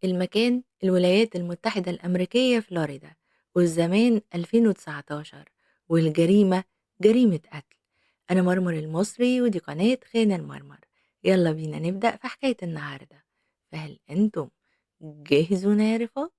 المكان الولايات المتحدة الأمريكية فلوريدا، والزمان 2019، والجريمة جريمة قتل. أنا مرمر المصري ودي قناة خان المرمر. يلا بينا نبدأ في حكاية النهاردة. فهل أنتم جاهزون يا رفاق؟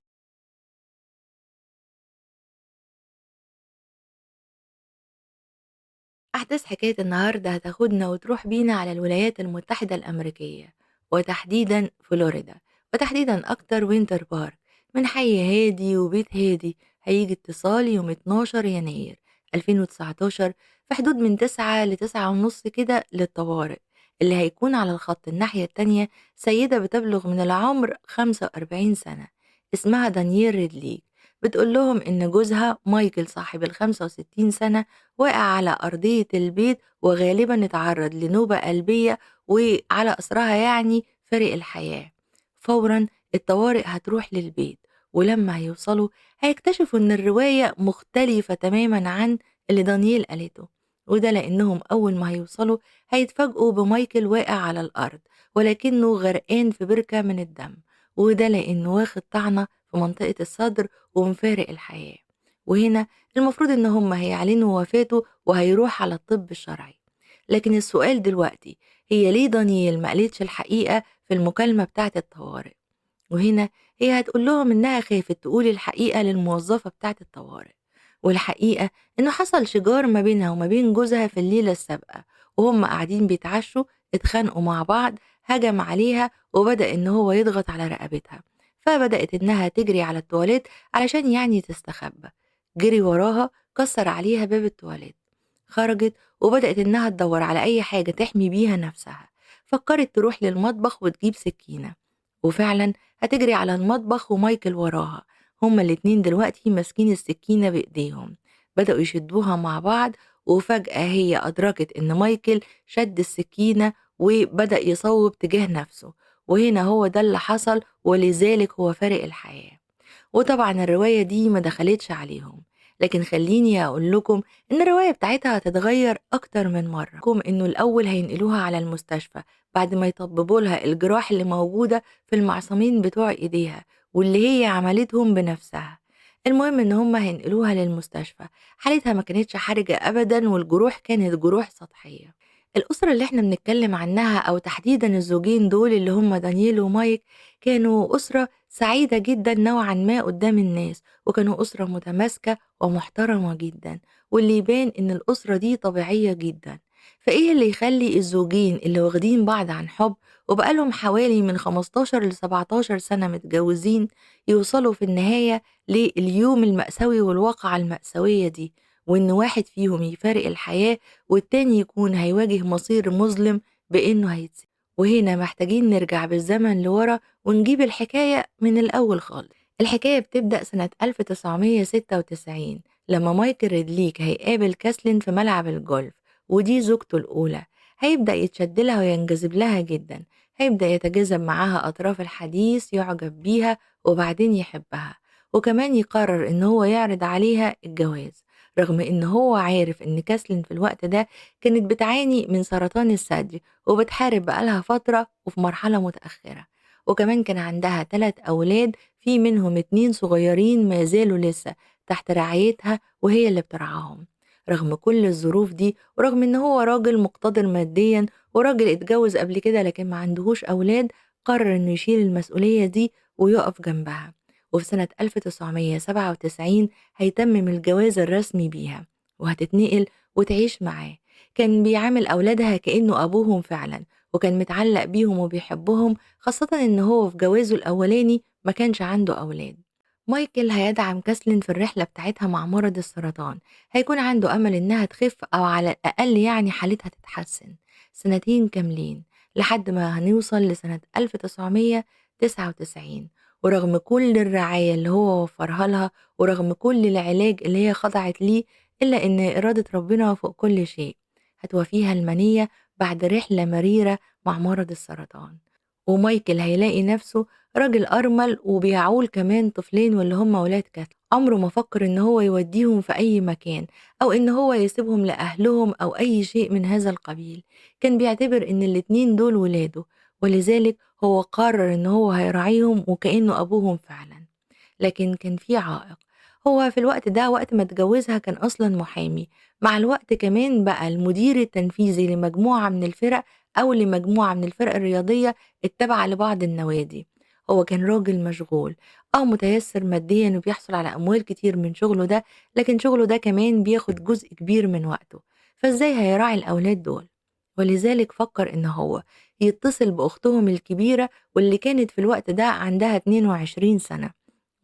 أحداث حكاية النهاردة هتاخدنا وتروح بينا على الولايات المتحدة الأمريكية، وتحديدا فلوريدا، وتحديدا أكتر وينتر بارك. من حي هادي وبيت هادي هيجي اتصال يوم 12 يناير 2019 في حدود من 9 لتسعة ونص كده للطوارئ، اللي هيكون على الخط الناحية التانية سيدة بتبلغ من العمر 45 سنة اسمها دانييل ريدليك. بتقول لهم إن جوزها مايكل صاحب 65 سنة واقع على أرضية البيت، وغالبا اتعرض لنوبة قلبية وعلى أثرها فارق الحياة. فورا الطوارئ هتروح للبيت، ولما هيوصلوا هيكتشفوا إن الرواية مختلفة تماما عن اللي دانييل قالته، وده لأنهم أول ما هيوصلوا هيتفاجئوا بمايكل واقع على الأرض ولكنه غرقان في بركة من الدم، وده لأنه واخد طعنة في منطقة الصدر ومفارق الحياة. وهنا المفروض إن هم هيعلنوا وفاته وهيروح على الطب الشرعي. لكن السؤال دلوقتي هي ليه دانييل ما قالتش الحقيقة في المكالمة بتاعة الطوارئ؟ وهنا هي هتقول لهم إنها خافت تقول الحقيقة للموظفة بتاعة الطوارئ، والحقيقة إنه حصل شجار ما بينها وما بين جوزها في الليلة السابقة، وهم قاعدين بيتعشوا اتخانقوا مع بعض، هجم عليها وبدأ إن هو يضغط على رقبتها، فبدأت إنها تجري على التواليت علشان تستخبى. جري وراها، كسر عليها باب التواليت، خرجت وبدأت إنها تدور على أي حاجة تحمي بيها نفسها. فكرت تروح للمطبخ وتجيب سكينة، وفعلا هتجري على المطبخ ومايكل وراها. هما الاتنين دلوقتي ماسكين السكينة بإيديهم، بدأوا يشدوها مع بعض، وفجأة هي أدركت إن مايكل شد السكينة وبدأ يصوب تجاه نفسه، وهنا هو ده اللي حصل، ولذلك هو فارق الحياة. وطبعا الرواية دي ما دخلتش عليهم، لكن خليني أقول لكم إن الرواية بتاعتها هتتغير أكتر من مرة. إنه الأول هينقلوها على المستشفى بعد ما يطببوا لها الجراح اللي موجودة في المعصمين بتوع إيديها واللي هي عملتهم بنفسها. المهم إن هم هينقلوها للمستشفى، حالتها ما كانتش حرجة أبدا والجروح كانت جروح سطحية. الأسرة اللي احنا بنتكلم عنها أو تحديدا الزوجين دول اللي هم دانييل ومايك كانوا أسرة سعيدة جدا نوعا ما قدام الناس، وكانوا أسرة متماسكة ومحترمة جدا، واللي يبان إن الأسرة دي طبيعية جدا. فإيه اللي يخلي الزوجين اللي واخدين بعض عن حب وبقالهم حوالي من 15 ل 17 سنة متجوزين يوصلوا في النهاية لليوم المأساوي والواقعة المأساوية دي، وإن واحد فيهم يفارق الحياة والتاني يكون هيواجه مصير مظلم بإنه هيتسجن؟ وهنا محتاجين نرجع بالزمن لورا ونجيب الحكاية من الأول خالص. الحكاية بتبدأ سنة 1996 لما مايكل ريدليك هيقابل كاسلين في ملعب الجولف، ودي زوجته الأولى. هيبدأ يتشد لها وينجذب لها جدا، هيبدأ يتجاذب معاها أطراف الحديث، يعجب بيها وبعدين يحبها، وكمان يقرر إن هو يعرض عليها الجواز، رغم إن هو عارف إن كاسلين في الوقت ده كانت بتعاني من سرطان الثدي وبتحارب بقالها فترة وفي مرحلة متأخرة، وكمان كان عندها 3 أولاد في منهم 2 صغيرين ما زالوا لسه تحت رعايتها وهي اللي بترعاهم. رغم كل الظروف دي، ورغم إن هو راجل مقتدر ماديا وراجل اتجوز قبل كده لكن ما عندهوش أولاد، قرر إنه يشيل المسؤولية دي ويقف جنبها. وفي سنة 1997 هيتمم الجواز الرسمي بيها وهتتنقل وتعيش معاه. كان بيعامل أولادها كأنه أبوهم فعلا، وكان متعلق بيهم وبيحبهم، خاصة إن هو في جوازه الأولاني ما كانش عنده أولاد. مايكل هيدعم كاسلين في الرحلة بتاعتها مع مرض السرطان، هيكون عنده أمل إنها تخف أو على الأقل حالتها تتحسن. سنتين كاملين لحد ما هنوصل لسنة 1999، ورغم كل الرعاية اللي هو وفرها لها ورغم كل العلاج اللي هي خضعت ليه، إلا إن إرادة ربنا فوق كل شيء هتوافيها المنية بعد رحلة مريرة مع مرض السرطان. ومايكل هيلاقي نفسه راجل أرمل وبيعول كمان طفلين واللي هم ولاد كاتل. عمره ما فكر إن هو يوديهم في أي مكان أو إن هو يسيبهم لأهلهم أو أي شيء من هذا القبيل. كان بيعتبر إن الاتنين دول ولاده، ولذلك هو قرر إن هو هيراعيهم وكأنه أبوهم فعلا. لكن كان في عائق، هو في الوقت ده وقت ما اتجوزها كان أصلا محامي، مع الوقت كمان بقى المدير التنفيذي لمجموعة من الفرق أو لمجموعة من الفرق الرياضية التابعة لبعض النوادي. هو كان راجل مشغول، متيسر ماديا وبيحصل على أموال كتير من شغله ده، لكن شغله ده كمان بياخد جزء كبير من وقته، فازاي هيراعي الأولاد دول؟ ولذلك فكر إن هو يتصل بأختهم الكبيرة واللي كانت في الوقت ده عندها 22 سنة،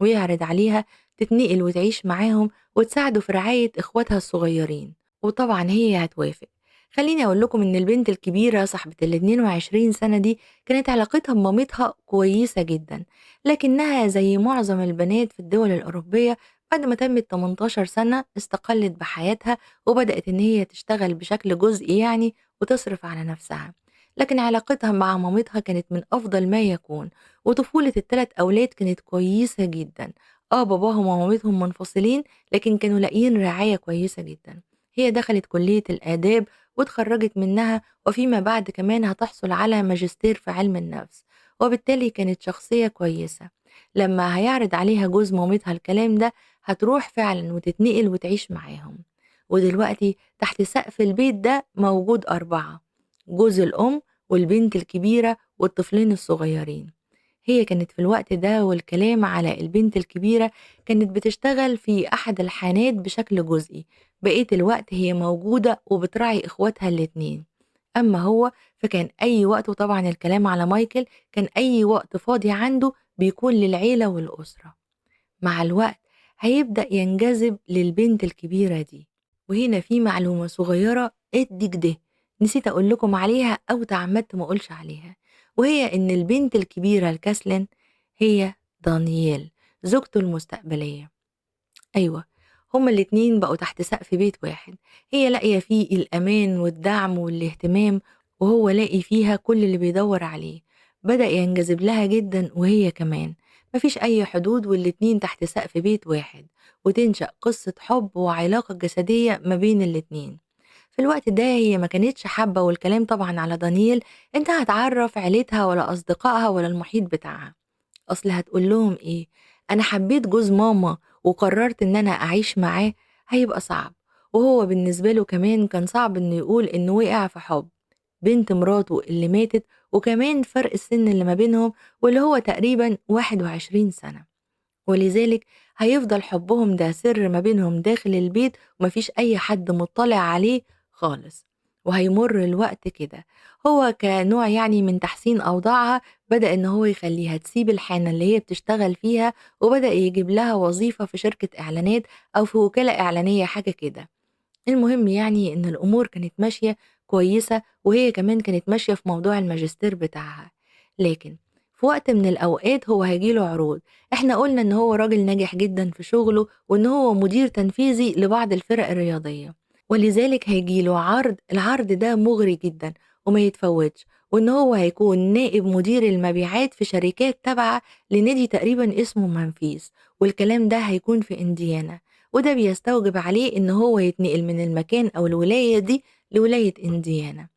ويعرض عليها تتنقل وتعيش معاهم وتساعده في رعاية إخواتها الصغيرين، وطبعا هي هتوافق. خليني أقول لكم إن البنت الكبيرة صاحبة ال 22 سنة دي كانت علاقتها بمامتها كويسة جدا، لكنها زي معظم البنات في الدول الأوروبية بعد ما تمت 18 سنة استقلت بحياتها وبدأت إن هي تشتغل بشكل جزئي يعني وتصرف على نفسها. لكن علاقتها مع مامتها كانت من أفضل ما يكون، وطفولة الثلاث أولاد كانت كويسة جدا. باباهم ومامتهم منفصلين، لكن كانوا لاقيين رعاية كويسة جدا. هي دخلت كلية الآداب واتخرجت منها، وفيما بعد كمان هتحصل على ماجستير في علم النفس، وبالتالي كانت شخصية كويسة. لما هيعرض عليها جوز مامتها الكلام ده هتروح فعلا وتتنقل وتعيش معاهم. ودلوقتي تحت سقف البيت ده موجود 4، جوز الأم والبنت الكبيرة والطفلين الصغيرين. هي كانت في الوقت ده والكلام على البنت الكبيرة كانت بتشتغل في أحد الحانات بشكل جزئي، بقية الوقت هي موجودة وبتراعي إخواتها الاتنين. أما هو فكان أي وقت، وطبعا الكلام على مايكل، كان أي وقت فاضي عنده بيكون للعيلة والأسرة. مع الوقت هيبدأ ينجذب للبنت الكبيرة دي. وهنا في معلومة صغيرة ادي كده نسيت أقول لكم عليها أو تعمدت ما أقولش عليها، وهي إن البنت الكبيرة الكاسلين هي دانييل زوجته المستقبلية. أيوة، هما الاتنين بقوا تحت سقف بيت واحد، هي لاقية فيه الأمان والدعم والاهتمام، وهو لاقي فيها كل اللي بيدور عليه. بدأ ينجذب لها جدا وهي كمان، مفيش أي حدود، والاتنين تحت سقف بيت واحد، وتنشأ قصة حب وعلاقة جسدية ما بين الاتنين. في الوقت ده هي ما كانتش حابة، والكلام طبعا على دانييل، انت هتعرف عيلتها ولا أصدقائها ولا المحيط بتاعها، أصل هتقول لهم إيه؟ أنا حبيت جوز ماما وقررت إن أنا أعيش معاه، هيبقى صعب. وهو بالنسبة له كمان كان صعب إنه يقول إنه وقع في حب بنت مراته اللي ماتت، وكمان فرق السن اللي ما بينهم واللي هو تقريبا 21 سنة. ولذلك هيفضل حبهم ده سر ما بينهم داخل البيت ومفيش أي حد مطلع عليه خالص. وهيمر الوقت كده، هو كنوع يعني من تحسين أوضاعها بدأ إن هو يخليها تسيب الحانة اللي هي بتشتغل فيها، وبدأ يجيب لها وظيفة في شركة إعلانات أو في وكالة إعلانية حاجة كده. المهم يعني إن الأمور كانت ماشية كويسة، وهي كمان كانت ماشية في موضوع الماجستير بتاعها. لكن في وقت من الأوقات هو هيجيله عروض. احنا قلنا إن هو راجل ناجح جدا في شغله، وإن هو مدير تنفيذي لبعض الفرق الرياضية، ولذلك هيجيله عرض. العرض ده مغري جدا وما يتفوتش، وإن هو هيكون نائب مدير المبيعات في شركات تابعة لنادي تقريبا اسمه منفيس، والكلام ده هيكون في إنديانا، وده بيستوجب عليه إن هو يتنقل من المكان أو الولاية دي لولاية إنديانا.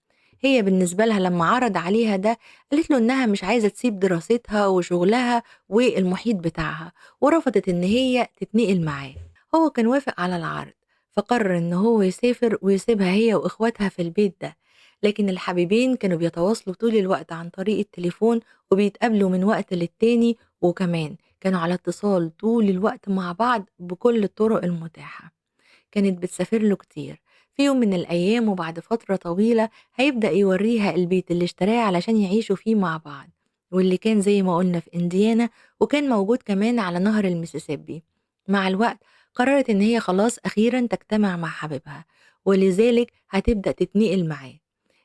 هي بالنسبة لها لما عرض عليها ده قالت له إنها مش عايزة تسيب دراستها وشغلها والمحيط بتاعها، ورفضت إن هي تتنقل معاه. هو كان وافق على العرض، فقرر إن هو يسافر ويسيبها هي وإخواتها في البيت ده. لكن الحبيبين كانوا بيتواصلوا طول الوقت عن طريق التليفون، وبيتقابلوا من وقت للتاني، وكمان كانوا على اتصال طول الوقت مع بعض بكل الطرق المتاحة. كانت بتسافر له كتير. في يوم من الأيام وبعد فترة طويلة هيبدأ يوريها البيت اللي اشتراه علشان يعيشوا فيه مع بعض، واللي كان زي ما قلنا في إنديانا، وكان موجود كمان على نهر المسيسيبي. مع الوقت قررت إن هي خلاص أخيرا تجتمع مع حبيبها، ولذلك هتبدأ تتنقل معاه.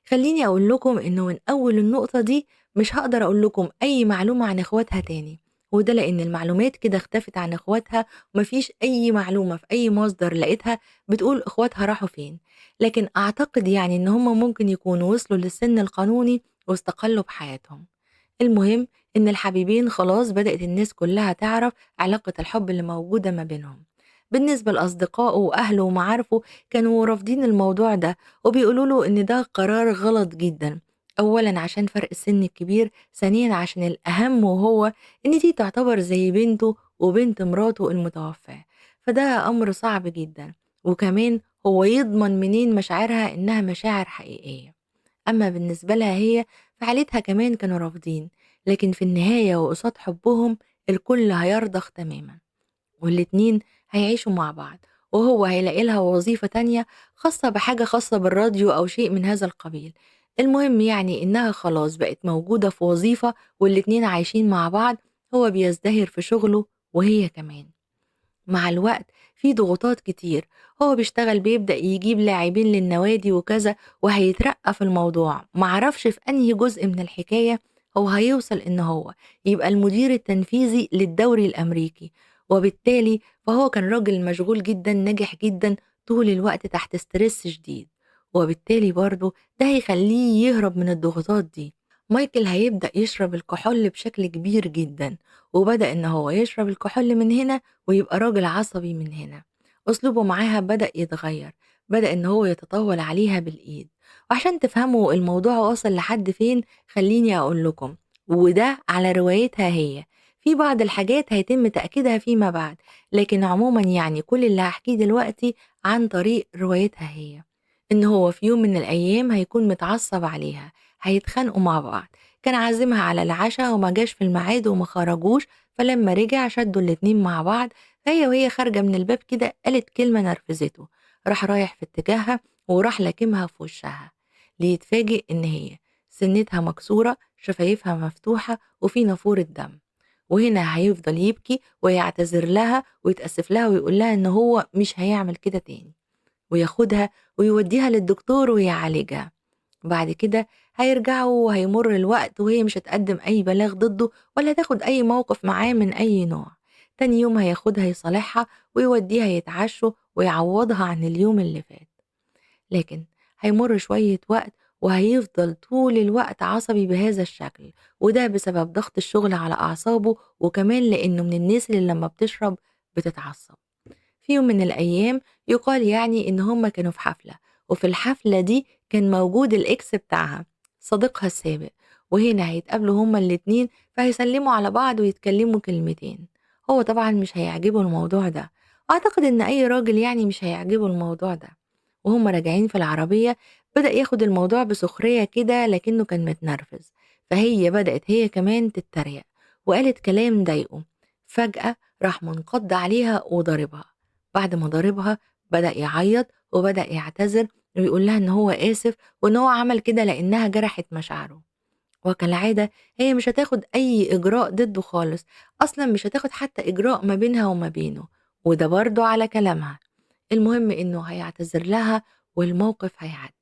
خليني أقول لكم إنه من أول النقطة دي مش هقدر أقول لكم أي معلومة عن إخواتها تاني، وده لأن المعلومات كده اختفت عن إخواتها، ومفيش أي معلومة في أي مصدر لقيتها بتقول إخواتها راحوا فين. لكن أعتقد يعني إن هم ممكن يكونوا وصلوا للسن القانوني واستقلوا بحياتهم. المهم إن الحبيبين خلاص بدأت الناس كلها تعرف علاقة الحب اللي موجودة ما بينهم. بالنسبة لأصدقائه وأهله ومعارفه كانوا رافضين الموضوع ده، وبيقولوا له إن ده قرار غلط جدا، أولا عشان فرق السن الكبير، ثانيا عشان الأهم وهو إن دي تعتبر زي بنته وبنت مراته المتوفاة، فده أمر صعب جدا، وكمان هو يضمن منين مشاعرها إنها مشاعر حقيقية. أما بالنسبة لها هي فعيلتها كمان كانوا رافضين، لكن في النهاية وقصاد حبهم الكل هيرضخ تماما، والاتنين هيعيشوا مع بعض، وهو هيلاقي لها وظيفة تانية خاصة بحاجة خاصة بالراديو أو شيء من هذا القبيل. المهم إنها خلاص بقت موجودة في وظيفة والاتنين عايشين مع بعض، هو بيزدهر في شغله وهي كمان. مع الوقت في ضغوطات كتير، هو بيشتغل بيبدأ يجيب لاعبين للنوادي وكذا، وهيترقى في الموضوع، معرفش في أنهي جزء من الحكاية هو هيوصل إن هو يبقى المدير التنفيذي للدوري الأمريكي، وبالتالي فهو كان راجل مشغول جدا ناجح جدا طول الوقت تحت stress شديد، وبالتالي برضه ده هيخليه يهرب من الضغوطات دي. مايكل هيبدأ يشرب الكحول بشكل كبير جدا، وبدأ إن هو يشرب الكحول من هنا ويبقى راجل عصبي من هنا. أسلوبه معاها بدأ يتغير، بدأ إن هو يتطاول عليها بالإيد. وعشان تفهموا الموضوع وصل لحد فين خليني أقول لكم، وده على روايتها هي، في بعض الحاجات هيتم تأكيدها فيما بعد، لكن عموما كل اللي هحكيه دلوقتي عن طريق روايتها هي. إن هو في يوم من الأيام هيكون متعصب عليها، هيتخانقوا مع بعض، كان عازمها على العشاء وما جاش في الميعاد وما خرجوش، فلما رجع شدوا الاتنين مع بعض، فهي وهي خارجة من الباب كده قالت كلمة نرفزته، راح رايح في اتجاهها وراح لاكمها في وشها، ليتفاجئ إن هي سنتها مكسورة، شفايفها مفتوحة، وفي نافورة دم. وهنا هيفضل يبكي ويعتذر لها ويتأسف لها ويقول لها إن هو مش هيعمل كده تاني، وياخدها ويوديها للدكتور ويعالجها. بعد كده هيرجعوا وهيمر الوقت وهي مش هتقدم أي بلاغ ضده ولا تاخد أي موقف معاه من أي نوع. تاني يوم هياخدها يصالحها ويوديها يتعشوا ويعوضها عن اليوم اللي فات. لكن هيمر شوية وقت وهيفضل طول الوقت عصبي بهذا الشكل، وده بسبب ضغط الشغل على أعصابه، وكمان لأنه من الناس اللي لما بتشرب بتتعصب. في يوم من الأيام يقال إن هم كانوا في حفلة، وفي الحفلة دي كان موجود الإكس بتاعها صديقها السابق، وهنا هيتقابلوا هما الاتنين فهيسلموا على بعض ويتكلموا كلمتين. هو طبعا مش هيعجبه الموضوع ده، أعتقد إن أي راجل مش هيعجبه الموضوع ده. وهم راجعين في العربية بدأ ياخد الموضوع بسخرية كده، لكنه كان متنرفز، فهي بدأت هي كمان تتريق وقالت كلام ضايقه. فجأة راح منقض عليها وضربها. بعد ما ضربها بدأ يعيط وبدأ يعتذر ويقول لها إن هو آسف وإن هو عمل كده لأنها جرحت مشاعره. وكالعادة هي مش هتاخد أي إجراء ضده خالص، أصلا مش هتاخد حتى إجراء ما بينها وما بينه، وده برضه على كلامها. المهم إنه هيعتذر لها والموقف هيعدي،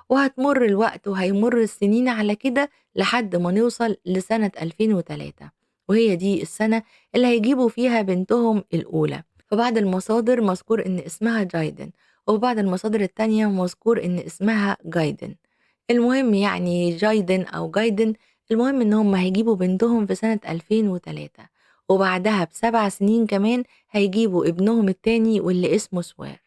وهتمر الوقت وهيمر السنين على كده لحد ما نوصل لسنة 2003، وهي دي السنة اللي هيجيبوا فيها بنتهم الأولى. فبعض المصادر مذكور إن اسمها جايدن، وبعض المصادر التانية مذكور إن اسمها جايدن. المهم جايدن أو جايدن، المهم إن هم هيجيبوا بنتهم في سنة 2003، وبعدها ب7 سنين كمان هيجيبوا ابنهم التاني واللي اسمه سوار.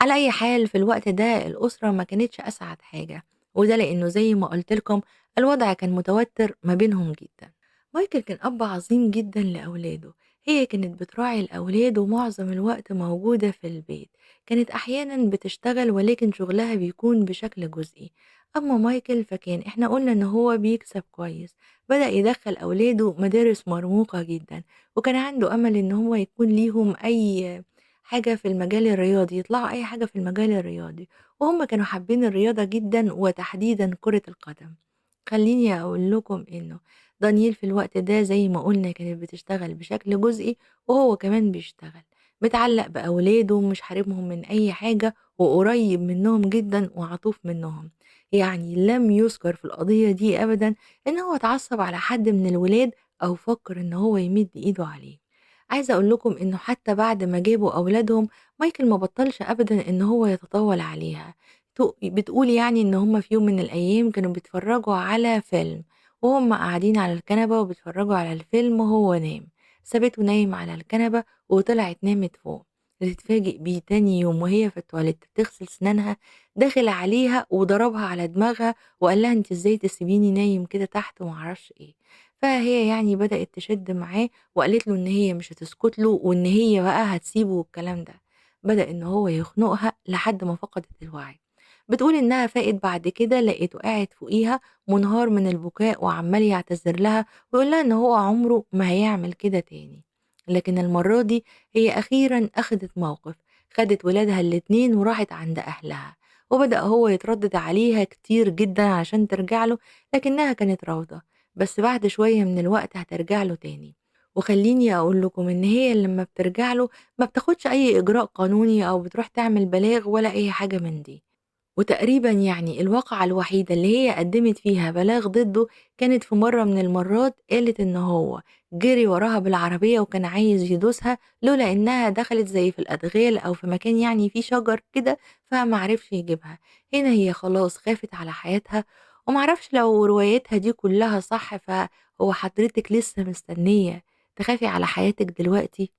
على أي حال في الوقت ده الأسرة ما كانتش أسعد حاجة، وده لأنه زي ما قلت لكم الوضع كان متوتر ما بينهم جدا. مايكل كان أب عظيم جدا لأولاده، هي كانت بتراعي الأولاد ومعظم الوقت موجودة في البيت، كانت أحيانا بتشتغل ولكن شغلها بيكون بشكل جزئي. أما مايكل فكان إحنا قلنا إن هو بيكسب كويس، بدأ يدخل أولاده مدارس مرموقة جدا، وكان عنده أمل إن هو يكون ليهم أي حاجة في المجال الرياضي، يطلعوا أي حاجة في المجال الرياضي، وهم كانوا حابين الرياضة جدا وتحديدا كرة القدم. خليني أقول لكم إنه دانييل في الوقت ده زي ما قلنا كانت بتشتغل بشكل جزئي، وهو كمان بيشتغل، متعلق بأولاده ومش حارمهم من أي حاجة، وقريب منهم جدا وعطوف منهم. لم يذكر في القضية دي أبدا إن هو اتعصب على حد من الولاد أو فكر إن هو يمد إيده عليه. عايزة أقول لكم إنه حتى بعد ما جابوا أولادهم مايكل ما بطلش أبدا إن هو يتطاول عليها. بتقول إن هم في يوم من الأيام كانوا بيتفرجوا على فيلم، وهم قاعدين على الكنبة وبيتفرجوا على الفيلم وهو نام، سابته نايم على الكنبة وطلعت نامت فوق. لتتفاجئ بيه تاني يوم وهي في التواليت بتغسل سنانها داخل عليها وضربها على دماغها وقال لها أنتِ إزاي تسيبيني نايم كده تحت وما أعرفش إيه. فهي يعني بدأت تشد معاه وقالت له إن هي مش هتسكت له وإن هي بقى هتسيبه والكلام ده. بدأ إن هو يخنقها لحد ما فقدت الوعي. بتقول إنها فاقت بعد كده لقيته قاعد فوقيها منهار من البكاء وعمال يعتذر لها ويقول لها إن هو عمره ما هيعمل كده تاني. لكن المرة دي هي أخيرا أخدت موقف، خدت ولادها الاتنين وراحت عند أهلها، وبدأ هو يتردد عليها كتير جدا عشان ترجع له، لكنها كانت رافضة. بس بعد شوية من الوقت هترجع له تاني. وخليني أقول لكم إن هي لما بترجع له ما بتاخدش أي إجراء قانوني أو بتروح تعمل بلاغ ولا أي حاجة من دي. وتقريبا يعني الواقعة الوحيدة اللي هي قدمت فيها بلاغ ضده كانت في مرة من المرات قالت إن هو جري وراها بالعربية وكان عايز يدوسها لولا إنها دخلت زي في الأدغال أو في مكان يعني فيه شجر كده فمعرفش يجيبها. هنا هي خلاص خافت على حياتها، ومعرفش لو روايتها دي كلها صح، فهو حضرتك لسه مستنية تخافي على حياتك دلوقتي؟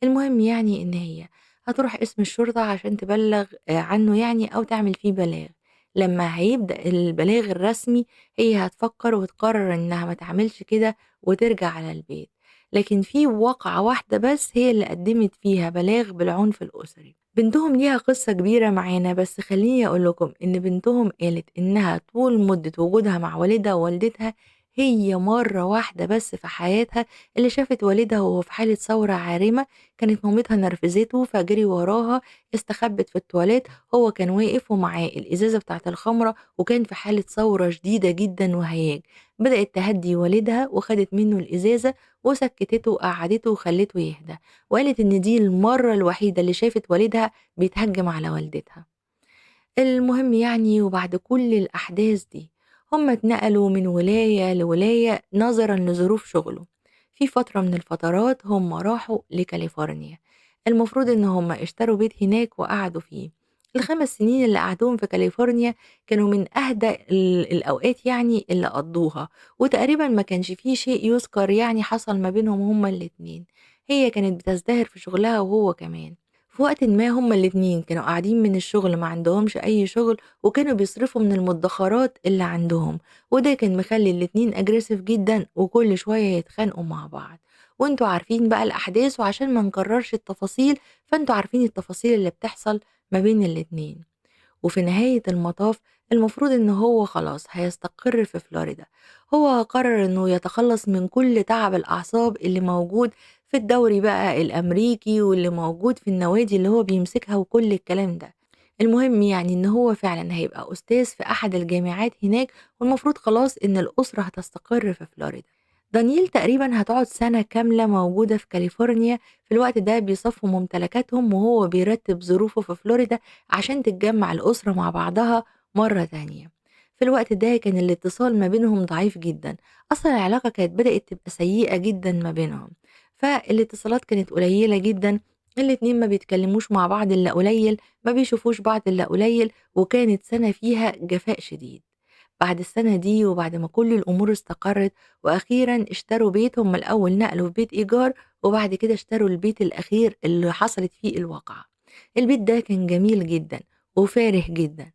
المهم يعني إن هي هتروح قسم الشرطة عشان تبلغ عنه يعني أو تعمل فيه بلاغ. لما هيبدأ البلاغ الرسمي هي هتفكر وتقرر إنها ما تعملش كده وترجع على البيت. لكن في واقعة واحدة بس هي اللي قدمت فيها بلاغ بالعنف الأسري. بنتهم ليها قصة كبيرة معانا، بس خليني أقول لكم إن بنتهم قالت إنها طول مدة وجودها مع والدها ووالدتها هي مرة واحدة بس في حياتها اللي شافت والدها وهو في حالة ثورة عارمة، كانت مامتها نرفزته فجري وراها، استخبت في التواليت، هو كان واقف ومعاه الإزازة بتاعة الخمرة وكان في حالة ثورة شديدة جدا وهياج. بدأت تهدي والدها وخدت منه الإزازة وسكتته وقعدته وخلته يهدى، وقالت إن دي المرة الوحيدة اللي شافت والدها بيتهجم على والدتها. المهم يعني وبعد كل الأحداث دي هم اتنقلوا من ولاية لولاية نظرا لظروف شغله. في فترة من الفترات هم راحوا لكاليفورنيا، المفروض ان هم اشتروا بيت هناك وقعدوا فيه. ال5 سنين اللي قعدوهم في كاليفورنيا كانوا من أهدى الأوقات يعني اللي قضوها، وتقريبا ما كانش فيه شيء يذكر يعني حصل ما بينهم هما الاتنين. هي كانت بتزدهر في شغلها وهو كمان. في وقت ما هما الاتنين كانوا قاعدين من الشغل ما عندهمش أي شغل، وكانوا بيصرفوا من المدخرات اللي عندهم، وده كان مخلي الاتنين aggressive جدا وكل شوية يتخانقوا مع بعض. وانتوا عارفين بقى الأحداث، وعشان ما نكررش التفاصيل فانتوا عارفين التفاصيل اللي بتحصل ما بين الاتنين. وفي نهاية المطاف المفروض ان هو خلاص هيستقر في فلوريدا. هو قرر انه يتخلص من كل تعب الأعصاب اللي موجود في الدوري بقى الأمريكي واللي موجود في النوادي اللي هو بيمسكها وكل الكلام ده. المهم يعني ان هو فعلا هيبقى أستاذ في أحد الجامعات هناك، والمفروض خلاص ان الأسرة هتستقر في فلوريدا. دانييل تقريبا هتقعد سنة كاملة موجودة في كاليفورنيا. في الوقت ده بيصفوا ممتلكاتهم وهو بيرتب ظروفه في فلوريدا عشان تتجمع الأسرة مع بعضها مرة تانية. في الوقت ده كان الاتصال ما بينهم ضعيف جدا، أصلا العلاقة كانت بدأت تبقى سيئة جدا ما بينهم، فالاتصالات كانت قليلة جدا، الاتنين ما بيتكلموش مع بعض إلا قليل، ما بيشوفوش بعض إلا قليل، وكانت سنة فيها جفاء شديد. بعد السنة دي وبعد ما كل الأمور استقرت وأخيرا اشتروا بيت، هم الأول نقلوا في بيت إيجار وبعد كده اشتروا البيت الأخير اللي حصلت فيه الواقعة. البيت ده كان جميل جدا وفاره جدا.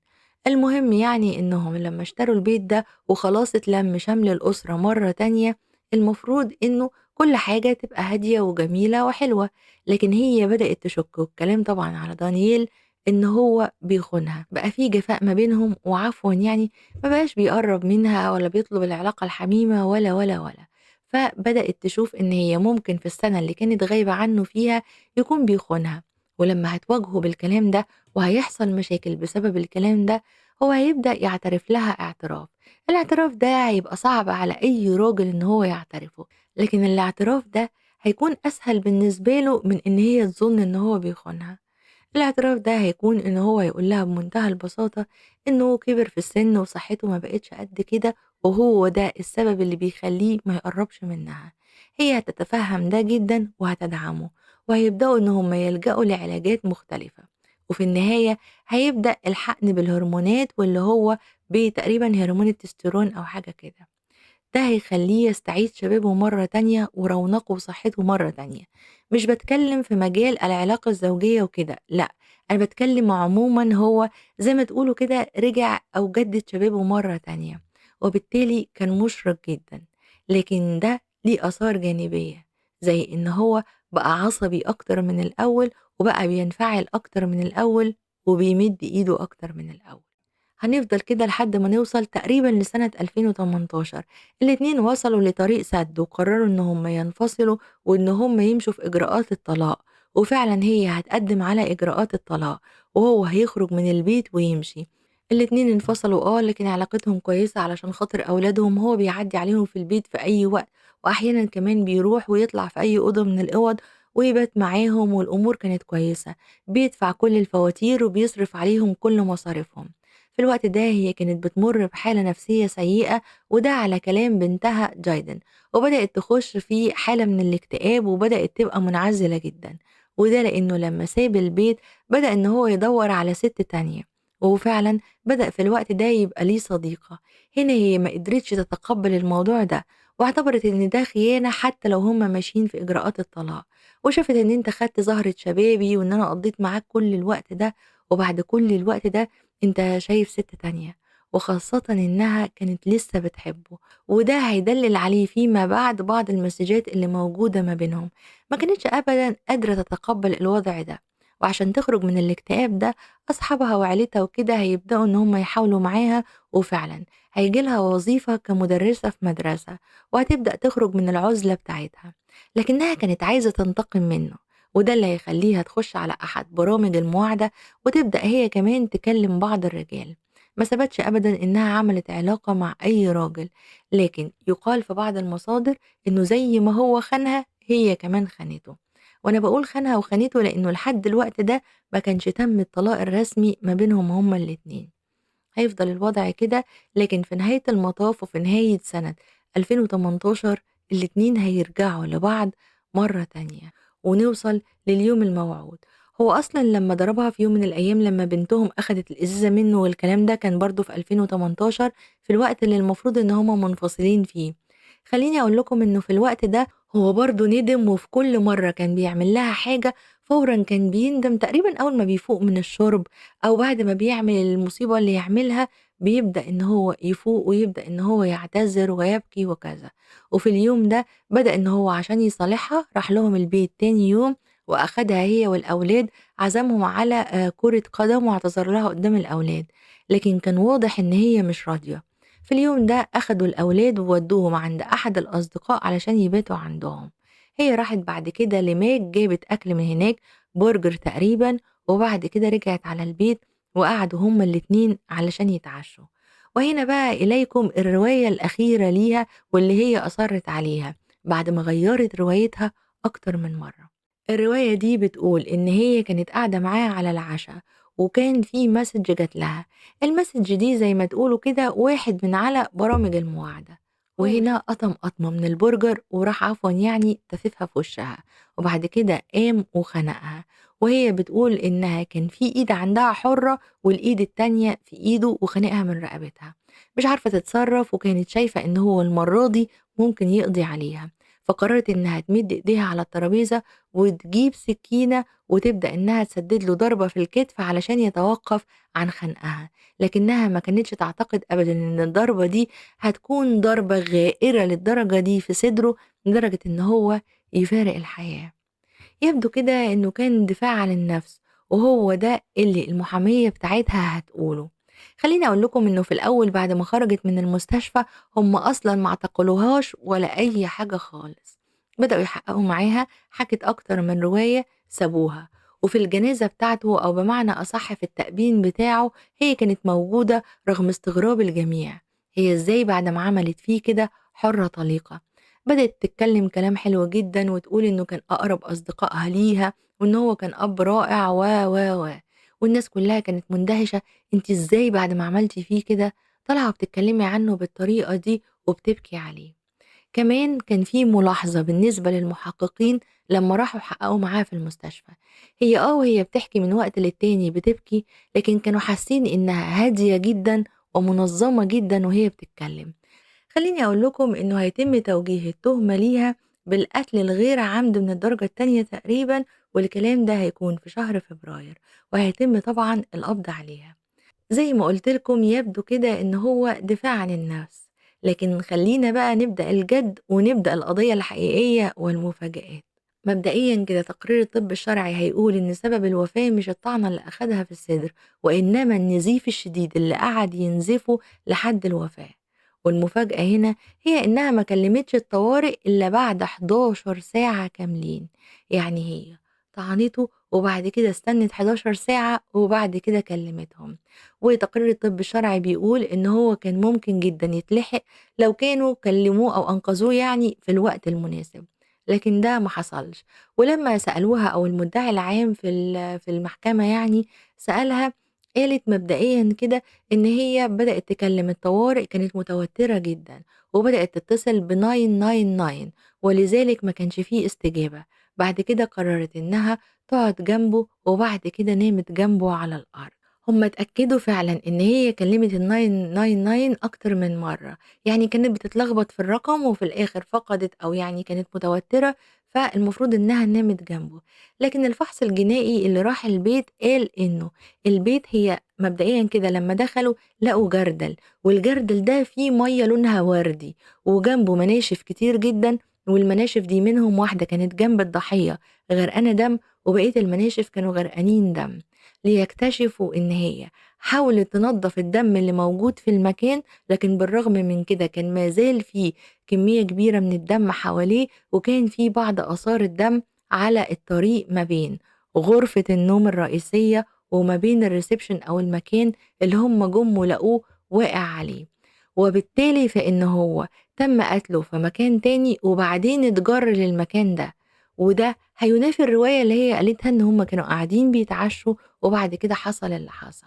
المهم يعني إنهم لما اشتروا البيت ده وخلاص اتلم شمل الأسرة مرة تانية، المفروض إنه كل حاجة تبقى هادية وجميلة وحلوة، لكن هي بدأت تشك، والكلام طبعا على دانييل إن هو بيخونها. بقى في جفاء ما بينهم، وعفوا يعني ما بقاش بيقرب منها ولا بيطلب العلاقة الحميمة ولا ولا ولا. فبدأت تشوف إن هي ممكن في السنة اللي كانت غايبة عنه فيها يكون بيخونها، ولما هتواجهه بالكلام ده وهيحصل مشاكل بسبب الكلام ده هو هيبدأ يعترف لها اعتراف. الاعتراف ده هيبقى صعب على أي راجل إن هو يعترفه، لكن الاعتراف ده هيكون أسهل بالنسبة له من إن هي تظن إن هو بيخونها. الاعتراف ده هيكون إن هو يقول لها بمنتهى البساطة إنه كبر في السن وصحته ما بقتش قد كده، وهو ده السبب اللي بيخليه ما يقربش منها. هي هتتفهم ده جدا وهتدعمه، وهيبدأوا إن هم يلجأوا لعلاجات مختلفة، وفي النهاية هيبدأ الحقن بالهرمونات واللي هو بتقريبا هرمون التستيرون أو حاجة كده. ده هيخليه يستعيد شبابه مرة تانية ورونقه وصحته مرة تانية. مش بتكلم في مجال العلاقة الزوجية وكده، لا، أنا بتكلم عموما هو زي ما تقولوا كده رجع أو جدد شبابه مرة تانية، وبالتالي كان مشرق جدا. لكن ده ليه آثار جانبية، زي إن هو بقى عصبي أكتر من الأول، وبقى بينفعل أكتر من الأول، وبيمد إيده أكتر من الأول. هنفضل كده لحد ما نوصل تقريبا لسنة 2018. الاتنين وصلوا لطريق سد وقرروا إن هم ينفصلوا وإن هم يمشوا في إجراءات الطلاق، وفعلا هي هتقدم على إجراءات الطلاق وهو هيخرج من البيت ويمشي. الاتنين انفصلوا لكن علاقتهم كويسة علشان خاطر أولادهم، هو بيعدي عليهم في البيت في أي وقت، وأحيانا كمان بيروح ويطلع في أي أوضة من الأوض ويبات معاهم، والأمور كانت كويسة، بيدفع كل الفواتير وبيصرف عليهم كل مصاريفهم. في الوقت ده هي كانت بتمر بحالة نفسية سيئة، وده على كلام بنتها جايدن، وبدأت تخش في حالة من الاكتئاب وبدأت تبقى منعزلة جدا. وده لأنه لما ساب البيت بدأ إن هو يدور على ست تانية، وفعلا بدأ في الوقت ده يبقى ليه صديقة. هنا هي ما قدرتش تتقبل الموضوع ده، واعتبرت إن ده خيانة حتى لو هما ماشيين في إجراءات الطلاق، وشافت إن أنت خدت زهرة شبابي وإن أنا قضيت معاك كل الوقت ده، وبعد كل الوقت ده أنت شايف ست تانية، وخاصة إنها كانت لسه بتحبه، وده هيدلل عليه فيما بعد بعض المسجات اللي موجودة ما بينهم. ما كانتش أبدا قادرة تتقبل الوضع ده، وعشان تخرج من الاكتئاب ده أصحابها وعيلتها وكده هيبدأوا إن هم يحاولوا معاها، وفعلا هيجيلها وظيفة كمدرسة في مدرسة، وهتبدأ تخرج من العزلة بتاعتها. لكنها كانت عايزة تنتقم منه، وده اللي هيخليها تخش على أحد برامج المواعدة وتبدأ هي كمان تكلم بعض الرجال. ما ثبتش أبدا إنها عملت علاقة مع أي راجل، لكن يقال في بعض المصادر إنه زي ما هو خانها هي كمان خانته. وأنا بقول خانها وخانته لأنه لحد الوقت ده ما كانش تم الطلاق الرسمي ما بينهم هما الاتنين. هيفضل الوضع كده، لكن في نهاية المطاف وفي نهاية سنة 2018 الاتنين هيرجعوا لبعض مرة تانية، ونوصل لليوم الموعود. هو أصلا لما ضربها في يوم من الأيام لما بنتهم أخدت الإزازة منه والكلام ده كان برضو في 2018، في الوقت اللي المفروض إن هما منفصلين فيه. خليني أقول لكم إنه في الوقت ده هو برضو ندم، وفي كل مرة كان بيعمل لها حاجة فورا كان بيندم، تقريبا أول ما بيفوق من الشرب أو بعد ما بيعمل المصيبة اللي يعملها بيبدأ إن هو يفوق ويبدأ إن هو يعتذر ويبكي وكذا. وفي اليوم ده بدأ إن هو عشان يصالحها راح لهم البيت تاني يوم وأخدها هي والأولاد، عزمهم على كرة قدم واعتذر لها قدام الأولاد، لكن كان واضح إن هي مش راضية. في اليوم ده أخدوا الأولاد وودوهم عند أحد الأصدقاء علشان يباتوا عندهم. هي راحت بعد كده لماك، جابت أكل من هناك، برجر تقريبا، وبعد كده رجعت على البيت وقعدوا هما الاتنين علشان يتعشوا. وهنا بقى إليكم الرواية الأخيرة ليها واللي هي أصرت عليها بعد ما غيرت روايتها أكتر من مرة. الرواية دي بتقول إن هي كانت قاعدة معاه على العشاء، وكان في message جات لها. ال message دي زي ما تقولوا كده واحد من على برامج المواعدة، وهنا قطم قطمة من البرجر وراح عفوا يعني تففها في وشها، وبعد كده قام وخنقها. وهي بتقول إنها كان في إيد عندها حرة والإيد التانية في إيده، وخنقها من رقبتها، مش عارفة تتصرف، وكانت شايفة إن هو المرة دي ممكن يقضي عليها، فقررت إنها تمد إيديها على الترابيزة وتجيب سكينة وتبدأ إنها تسدد له ضربة في الكتف علشان يتوقف عن خنقها. لكنها ما كانتش تعتقد أبدا إن الضربة دي هتكون ضربة غائرة للدرجة دي في صدره، لدرجة إن هو يفارق الحياة. يبدو كده إنه كان دفاع عن النفس، وهو ده اللي المحامية بتاعتها هتقوله. خليني أقول لكم إنه في الأول بعد ما خرجت من المستشفى هم أصلا ما اعتقلوهاش ولا أي حاجة خالص، بدأوا يحققوا معاها، حكت أكتر من رواية، سابوها. وفي الجنازة بتاعته أو بمعنى أصح في التأبين بتاعه هي كانت موجودة رغم استغراب الجميع، هي إزاي بعد ما عملت فيه كده حرة طليقة. بدأت تتكلم كلام حلو جدا وتقول إنه كان أقرب أصدقائها ليها وإن هو كان أب رائع و و و والناس كلها كانت مندهشة، انت ازاي بعد ما عملتي فيه كده طالعة بتتكلمي عنه بالطريقة دي وبتبكي عليه. كمان كان في ملاحظة بالنسبة للمحققين لما راحوا حققوا معاها في المستشفى، هي وهي بتحكي من وقت للتاني بتبكي، لكن كانوا حاسين إنها هادية جدا ومنظمة جدا وهي بتتكلم. خليني أقول لكم إنه هيتم توجيه التهمة ليها بالقتل الغير عمد من الدرجة التانية تقريبا، والكلام ده هيكون في شهر فبراير، وهيتم طبعا القبض عليها. زي ما قلت لكم يبدو كده إن هو دفاع عن النفس، لكن خلينا بقى نبدأ الجد ونبدأ القضية الحقيقية والمفاجآت. مبدئيا كده تقرير الطب الشرعي هيقول إن سبب الوفاة مش الطعنة اللي أخدها في الصدر، وإنما النزيف الشديد اللي قعد ينزفه لحد الوفاة. والمفاجأة هنا هي إنها ما كلمتش الطوارئ إلا بعد 11 ساعة كاملين، يعني هي طعنته وبعد كده استنت 11 ساعة وبعد كده كلمتهم. وتقرير الطب الشرعي بيقول إن هو كان ممكن جدا يتلحق لو كانوا كلموه أو أنقذوه يعني في الوقت المناسب، لكن ده ما حصلش. ولما سألوها أو المدعي العام في المحكمة يعني سألها، قالت مبدئيا كده إن هي بدأت تكلم الطوارئ، كانت متوترة جدا وبدأت تتصل ب 999، ولذلك ما كانش فيه استجابة. بعد كده قررت إنها تقعد جنبه، وبعد كده نامت جنبه على الأرض. هم اتأكدوا فعلا إن هي كلمت ال 999 أكتر من مرة، يعني كانت بتتلخبط في الرقم وفي الآخر فقدت أو يعني كانت متوترة، فالمفروض إنها نامت جنبه. لكن الفحص الجنائي اللي راح البيت قال إنه البيت هي مبدئيا كده لما دخلوا لقوا جردل، والجردل ده فيه مية لونها وردي وجنبه مناشف كتير جدا، والمناشف دي منهم واحدة كانت جنب الضحية غرقانة دم، وبقية المناشف كانوا غرقانين دم. ليكتشفوا إن هي حاولت تنظف الدم اللي موجود في المكان، لكن بالرغم من كده كان ما زال فيه كمية كبيرة من الدم حواليه، وكان فيه بعض آثار الدم على الطريق ما بين غرفة النوم الرئيسية وما بين الريسبشن أو المكان اللي هم جم ولقوه واقع عليه. وبالتالي فإن هو تم قتله في مكان تاني وبعدين اتجر للمكان ده، وده هينافي الرواية اللي هي قالتها إن هم كانوا قاعدين بيتعشوا وبعد كده حصل اللي حصل.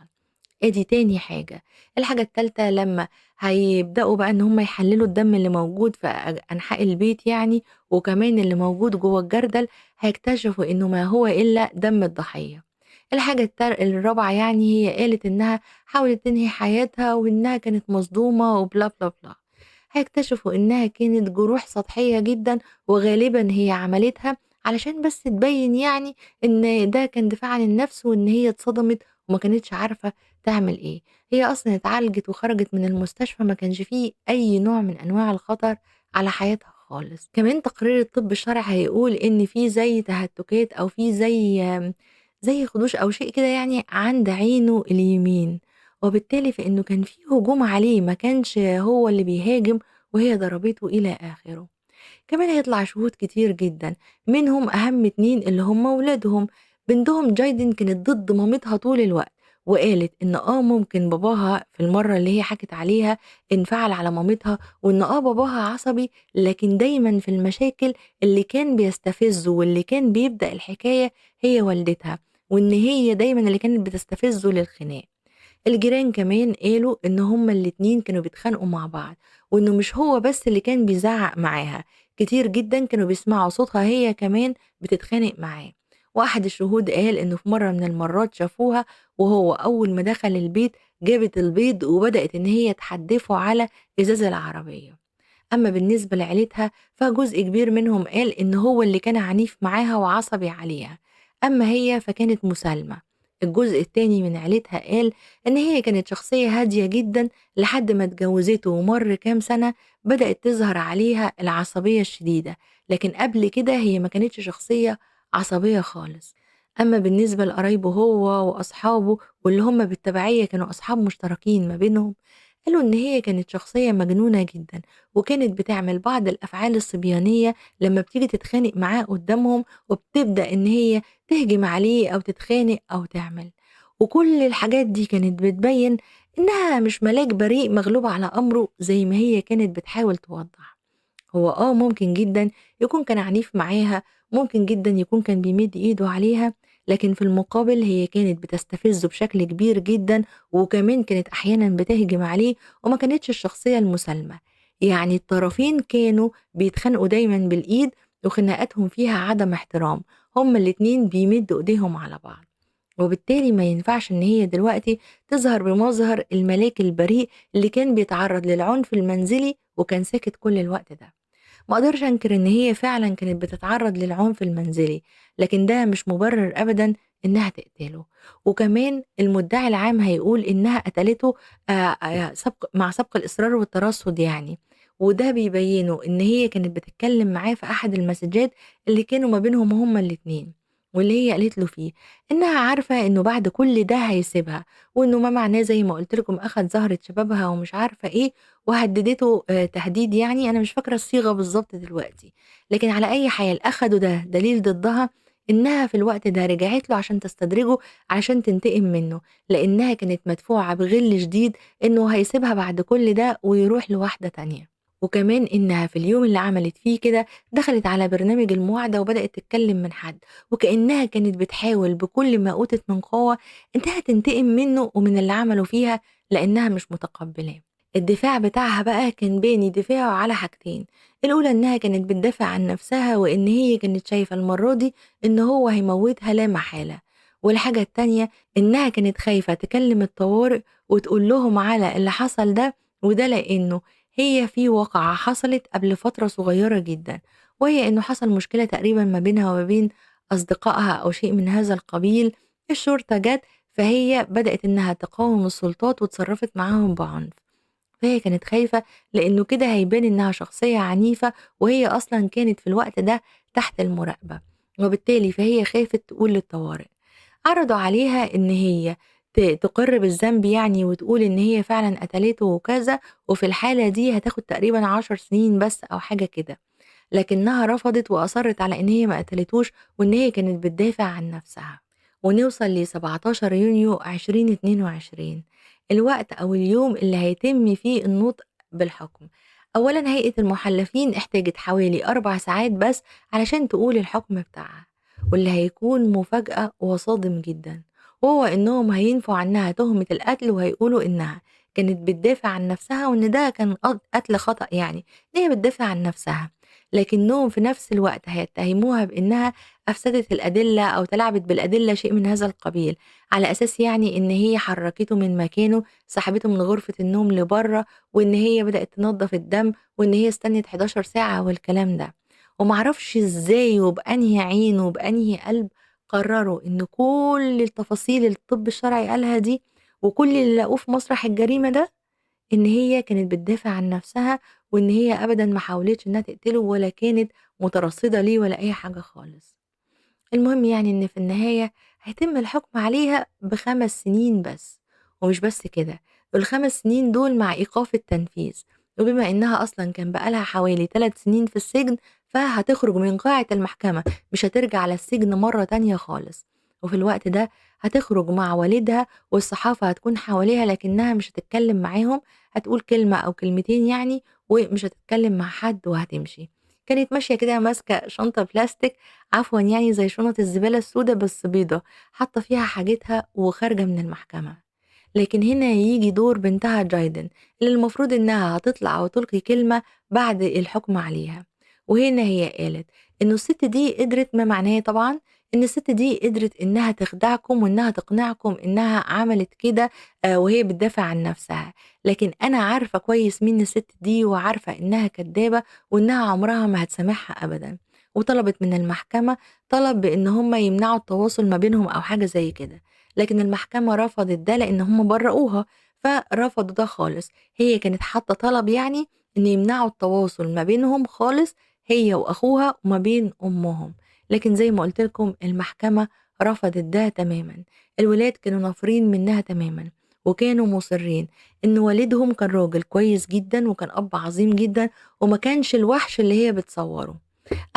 ادي تاني حاجة. الحاجة التالتة لما هيبدأوا بقى إن هم يحللوا الدم اللي موجود في أنحاء البيت يعني، وكمان اللي موجود جوه الجردل، هيكتشفوا إنه ما هو إلا دم الضحية. الحاجة الرابعة يعني هي قالت إنها حاولت تنهي حياتها وإنها كانت مصدومة وبلا بلا بلا. هيكتشفوا إنها كانت جروح سطحية جدا، وغالبا هي عملتها علشان بس تبين يعني إن ده كان دفاع عن النفس وإن هي اتصدمت وما كانتش عارفة تعمل إيه. هي أصلا اتعالجت وخرجت من المستشفى، ما كانش فيه أي نوع من أنواع الخطر على حياتها خالص. كمان تقرير الطب الشرعي هيقول إن في زي تهتكات أو في زي خدوش أو شيء كده يعني عند عينه اليمين، وبالتالي فإنه كان في هجوم عليه، ما كانش هو اللي بيهاجم وهي ضربته إلى آخره. كمان هيطلع شهود كتير جدا، منهم أهم 2 اللي هم ولادهم. بنتهم جايدن كانت ضد مامتها طول الوقت، وقالت إن ممكن باباها في المرة اللي هي حكت عليها انفعل على مامتها، وإن باباها عصبي، لكن دايما في المشاكل اللي كان بيستفزه واللي كان بيبدأ الحكاية هي والدتها، وإن هي دايما اللي كانت بتستفزه للخناق. الجيران كمان قالوا إن هما الاتنين كانوا بيتخانقوا مع بعض، وإنه مش هو بس اللي كان بيزعق معاها، كتير جدا كانوا بيسمعوا صوتها هي كمان بتتخانق معاه. واحد الشهود قال إنه في مرة من المرات شافوها وهو أول ما دخل البيت جابت البيض وبدأت إن هي تحدفه على إزاز العربية. أما بالنسبة لعيلتها فجزء كبير منهم قال إن هو اللي كان عنيف معاها وعصبي عليها، أما هي فكانت مسالمة. الجزء التاني من عيلتها قال إن هي كانت شخصية هادية جدا لحد ما اتجوزته، ومر كام سنة بدأت تظهر عليها العصبية الشديدة، لكن قبل كده هي ما كانتش شخصية عصبية خالص. أما بالنسبة لقرايبه هو وأصحابه واللي هم بالتبعية كانوا أصحاب مشتركين ما بينهم، قالوا إن هي كانت شخصية مجنونة جدا، وكانت بتعمل بعض الأفعال الصبيانية لما بتيجي تتخانق معاه قدامهم، وبتبدأ إن هي تهجم عليه أو تتخانق أو تعمل، وكل الحاجات دي كانت بتبين إنها مش ملاك بريء مغلوب على أمره زي ما هي كانت بتحاول توضح. هو ممكن جدا يكون كان عنيف معاها، ممكن جدا يكون كان بيمد إيده عليها، لكن في المقابل هي كانت بتستفزه بشكل كبير جدا، وكمان كانت أحيانا بتهجم عليه، وما كانتش الشخصية المسالمة. يعني الطرفين كانوا بيتخانقوا دايما بالإيد، وخناقاتهم فيها عدم احترام، هما الاتنين بيمدوا إيديهم على بعض. وبالتالي ما ينفعش إن هي دلوقتي تظهر بمظهر الملاك البريء اللي كان بيتعرض للعنف المنزلي وكان ساكت كل الوقت ده. ما أقدرش أنكر إن هي فعلا كانت بتتعرض للعنف المنزلي، لكن ده مش مبرر أبدا إنها تقتله. وكمان المدعي العام هيقول إنها قتلته مع سبق الإصرار والترصد يعني، وده بيبينه إن هي كانت بتتكلم معاه في أحد المسجات اللي كانوا ما بينهم هما الاتنين، واللي هي قالت له فيه إنها عارفة إنه بعد كل ده هيسيبها، وإنه ما معناه زي ما قلت لكم أخد زهرة شبابها ومش عارفة إيه، وهددته تهديد، يعني أنا مش فاكرة الصيغة بالظبط دلوقتي، لكن على أي حال أخدوا ده دليل ضدها إنها في الوقت ده رجعت له عشان تستدرجه، عشان تنتقم منه، لأنها كانت مدفوعة بغل شديد إنه هيسيبها بعد كل ده ويروح لواحدة تانية. وكمان إنها في اليوم اللي عملت فيه كده دخلت على برنامج المواعدة وبدأت تتكلم من حد، وكأنها كانت بتحاول بكل ما أوتت من قوة إنها تنتقم منه ومن اللي عمله فيها لأنها مش متقبلاه. الدفاع بتاعها بقى كان باني دفاعه على حاجتين، الأولى إنها كانت بتدافع عن نفسها وإن هي كانت شايفة المرة دي إن هو هيموتها لا محالة، والحاجة التانية إنها كانت خايفة تكلم الطوارئ وتقول لهم على اللي حصل ده، وده لأنه هي في واقعة حصلت قبل فترة صغيرة جدا، وهي إنه حصل مشكلة تقريبا ما بينها وما بين أصدقائها أو شيء من هذا القبيل، الشرطة جت فهي بدأت إنها تقاوم السلطات وتصرفت معاهم بعنف، فهي كانت خايفة لأنه كده هيبان إنها شخصية عنيفة، وهي أصلا كانت في الوقت ده تحت المراقبة، وبالتالي فهي خافت تقول للطوارئ. عرضوا عليها إن هي تقر بالذنب يعني وتقول إن هي فعلا قتلته وكذا، وفي الحالة دي هتاخد تقريبا 10 سنين بس أو حاجة كده، لكنها رفضت وأصرت على إن هي ما قتلتوش وإن هي كانت بتدافع عن نفسها. ونوصل ل 17 يونيو 2022، الوقت أو اليوم اللي هيتم فيه النطق بالحكم. أولا هيئة المحلفين احتاجت حوالي 4 ساعات بس علشان تقول الحكم بتاعها، واللي هيكون مفاجأة وصادم جدا، وهو إنهم هينفوا عنها تهمة القتل وهيقولوا إنها كانت بتدافع عن نفسها وإن ده كان قتل خطأ، يعني إن هي بتدافع عن نفسها، لكنهم في نفس الوقت هيتهموها بإنها أفسدت الأدلة أو تلاعبت بالأدلة، شيء من هذا القبيل، على أساس يعني إن هي حركته من مكانه، سحبته من غرفة النوم لبره، وإن هي بدأت تنظف الدم، وإن هي استنت 11 ساعة والكلام ده. ومعرفش إزاي وبأنهي عين وبأنهي قلب قرروا إن كل التفاصيل اللي الطب الشرعي قالها دي وكل اللي لقوه في مسرح الجريمة ده إن هي كانت بتدافع عن نفسها، وإن هي أبدا ما حاولتش إنها تقتله ولا كانت مترصدة ليه ولا أي حاجة خالص. المهم يعني إن في النهاية هيتم الحكم عليها ب5 سنين بس، ومش بس كده، ال5 سنين دول مع إيقاف التنفيذ، وبما إنها أصلا كان بقالها حوالي 3 سنين في السجن فهتخرج من قاعة المحكمة، مش هترجع على السجن مرة تانية خالص. وفي الوقت ده هتخرج مع والدها والصحافة هتكون حواليها، لكنها مش هتتكلم معاهم، هتقول كلمة أو كلمتين يعني، ومش هتتكلم مع حد وهتمشي. كانت ماشية كده ماسكة شنطة بلاستيك، عفوا يعني زي شنط الزبالة السوداء بس بيضة، حاطة فيها حاجتها وخارجة من المحكمة. لكن هنا يجي دور بنتها جايدن اللي المفروض إنها هتطلع وتلقي كلمة بعد الحكم عليها. وهنا هي قالت إنه الست دي قدرت، ما معناه طبعا إن الست دي قدرت إنها تخدعكم وإنها تقنعكم إنها عملت كده وهي بتدافع عن نفسها، لكن أنا عارفة كويس مين الست دي وعارفة إنها كدابة وإنها عمرها ما هتسامحها أبدا. وطلبت من المحكمة طلب بإن هم يمنعوا التواصل ما بينهم أو حاجة زي كده، لكن المحكمة رفضت ده لأن هم برؤوها، فرفضوا ده خالص. هي كانت حاطة طلب يعني إن يمنعوا التواصل ما بينهم خالص، هي وأخوها وما بين أمهم، لكن زي ما قلت لكم المحكمة رفضت ده تماما. الولاد كانوا نافرين منها تماما، وكانوا مصرين إن والدهم كان راجل كويس جدا وكان أب عظيم جدا وما كانش الوحش اللي هي بتصوره.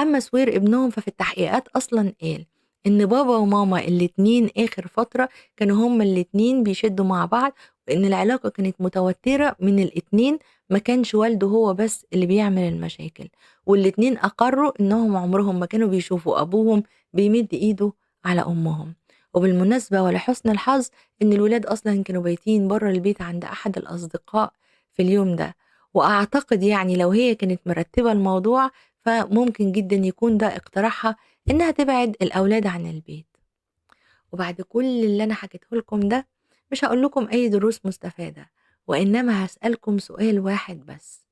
أما سوير ابنهم ففي التحقيقات أصلا قال إن بابا وماما الاتنين آخر فترة كانوا هما الاتنين بيشدوا مع بعض، وإن العلاقة كانت متوترة من الاتنين، ما كانش والده هو بس اللي بيعمل المشاكل، والاتنين أقروا إنهم عمرهم ما كانوا بيشوفوا أبوهم بيمد إيده على أمهم. وبالمناسبة ولحسن الحظ إن الولاد أصلا كانوا بايتين بره البيت عند أحد الأصدقاء في اليوم ده، وأعتقد يعني لو هي كانت مرتبة الموضوع فممكن جدا يكون ده اقتراحها إنها تبعد الأولاد عن البيت. وبعد كل اللي أنا حكيته لكم ده مش هقول لكم أي دروس مستفادة، وإنما هسألكم سؤال واحد بس: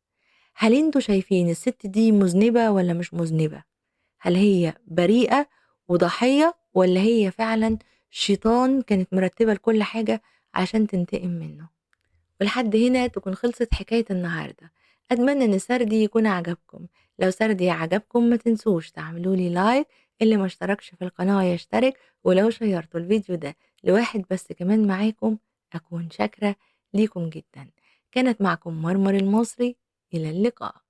هل انتوا شايفين الست دي مذنبة ولا مش مذنبة؟ هل هي بريئة وضحية، ولا هي فعلا شيطان كانت مرتبة لكل حاجة عشان تنتقم منه؟ ولحد هنا تكون خلصت حكاية النهاردة. أتمنى إن سردي يكون عجبكم. لو سردي عجبكم ما تنسوش تعملوا لي like، اللي ما اشتركش في القناة يشترك، ولو شيرتوا الفيديو ده لواحد بس كمان معاكم أكون شاكرة ليكم جدا. كانت معكم مرمر المصري، إلى اللقاء.